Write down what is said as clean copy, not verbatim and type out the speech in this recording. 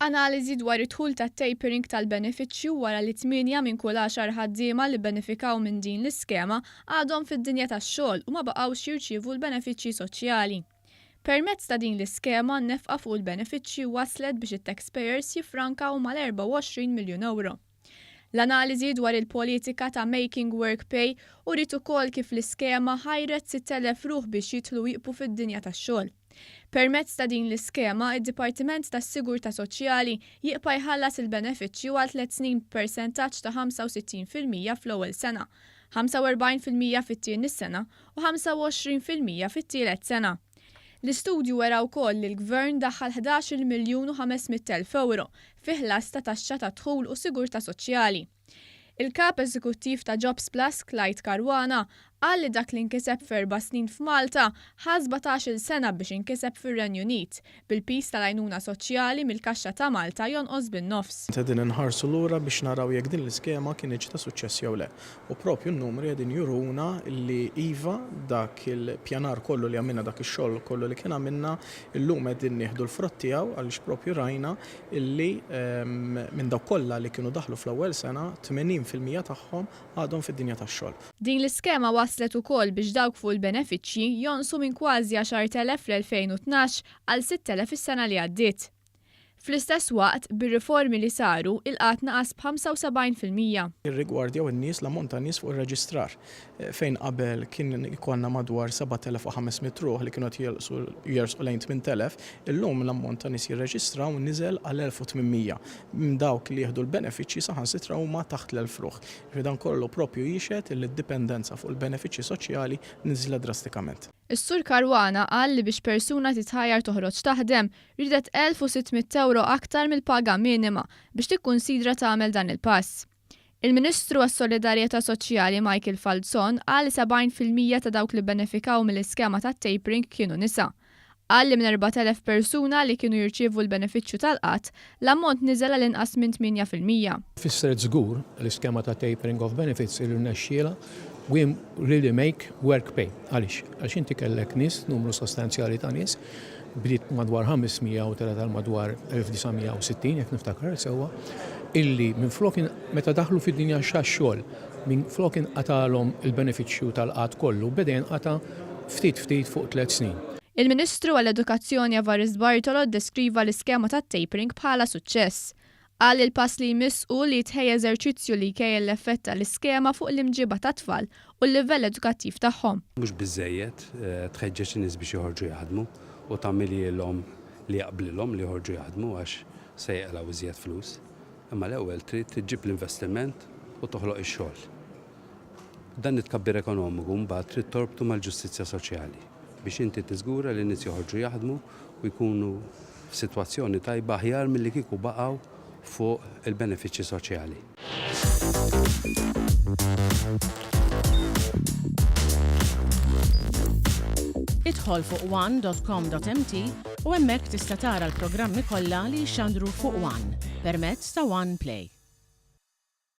analiżi dwar id-dħul tat-tapering tal-benefiċċju wara li tmienja minn kull għaxar ħaddiema li bbenefikaw minn din l-iskema għadhom fid-dinja tax-xogħol u ma baqgħux jirċievu l-benefiċċji soċjali. Permezz ta' din l-iskema n-nefqa fuq il-benefiċċji wasslet biex it-taxpayers jiffrankaw mal-24 miljun ewro. L-analiżi dwar il-politika ta' Making Work Pay uriet ukoll kif l-iskema ħajret 6,000 ruħ biex jidħlu jieqfu fid-dinja tax-xogħol. Permezz ta' din l-iskema, id-Dipartiment tas-Sigurtà Soċjali jibqa' jħallas il-benefiċċju għal tliet snin b'persentaġġ ta' 65% fl-ewwel sena, 45% fit-tieni sena u 25% fit-tielet sena. L-istudju wera wkoll li l-Gvern daħħal 11-il miljun u 500,000 ewro fi ħlas ta' taxxa tad-dħul u sigurtà soċjali. Il-Kap Eżekuttiv ta' Jobsplus Clyde Caruana qal li dak li nkiseb f'erba' snin f'Malta ħa 17-il sena biex inkiseb fir-Renju Unit, bil-piż tal-għajnuna soċjali mill-kaxxa ta' Malta jonqos bin-nofs. Qegħdin inħarsu lura biex naraw jekk din l-iskema kinitx ta' suċċess jew le. U propju n-numri qegħdin juruna li iva, dak il-pjanar kollu li għamilna, dak ix-xogħol kollu li kien għamilna, illum qegħdin nieħdu l-frott tiegħu għaliex propju rajna illi minn dawk kollha li kienu daħlu fl-ewwel sena, 80% tagħhom għadhom fid-dinja tax-xogħol. Din l-iskema wasslet ukoll biex dawk fuq il-benefiċċji jonqsu minn kważi 10,000 fl-2012 għal 6,000 is-sena li għaddiet. Fl-istess waqt, bir-riformi li saru, il-qgħad naqas b'75%. Jirrigwardjaw in-nies, l-ammont ta' nies fuq ir-reġistrar. Fejn qabel kien ikollna madwar 7,500 ruħ li kienu qed jersqu lejn 8,000, illum l-ammont ta' nies jirreġistraw niżel għal 1,800. Minn dawk li jieħdu l-benefiċċji saħansitra huma taħt l-1,000 ruħ. Jiġifieri dan kollu proprju jixhed li d-dipendenza fuq il-benefiċċji soċjali niżlet drastikament. Is-Sur Caruana qal li biex persuna titħajjar toħroġ taħdem, riedet 1,600 ewro aktar mill-paga minima biex tikkunsidra tagħmel dan il-pass. Il-Ministru għas-Solidarjetà Soċjali Michael Falzon qal li 70% ta' dawk li bbenefikaw mill-iskema tat-tapering kienu nisa. Qal li minn 4,000 persuna li kienu jirċievu l-benefiċċju tal-qgħad, l-ammont niżel għal inqas minn 8%. Fissret żgur l-iskema ta' tapering of benefits li rnexxielha we really make work pay. Għaliex? Għax inti kellek nies, numru sostanzjali ta' nies, bdiet madwar 500 u telgħet għal madwar 1960 jekk niftakar sewwa, illi minflok meta daħlu fid-dinja tax-xogħol, minflok inqatgħalhom il-benefiċċju tal-qgħad kollu, beda jinqata' ftit ftit fuq tlett snin. Il-Ministru għall-Edukazzjoni Evarist Bartolo ddeskriva l-iskema tat-tapering bħala suċċess. Qal li l-pass li jmiss hu li jitħejja eżerċizzju li jkejjel l-effett tal-iskema fuq l-imġiba tat-tfal u l-livell edukattiv tagħhom. Mhux biżżejjed tħeġġeġ in-nies biex joħorġu jaħdmu u tagħmilhielhom li jaqblilhom li joħorġu jaħdmu għax se jaqilgħu iżjed flus. Imma l-ewwel trid iġġib l-investiment u toħloq ix-xogħol. Dan it-tkabbir ekonomiku mbagħad trid torbtu mal-ġustizzja soċjali biex inti tiżgura li n-nies joħorġu jaħdmu u jkunu f'sitwazzjoni tajba aħjar milli kieku baqgħu fuq il-benefiċċji soċjali. Idħol fuq one dot com dot mt u hemmhekk tista' tara l-programmi kollha li jixxandru fuq one permezz ta' One Play.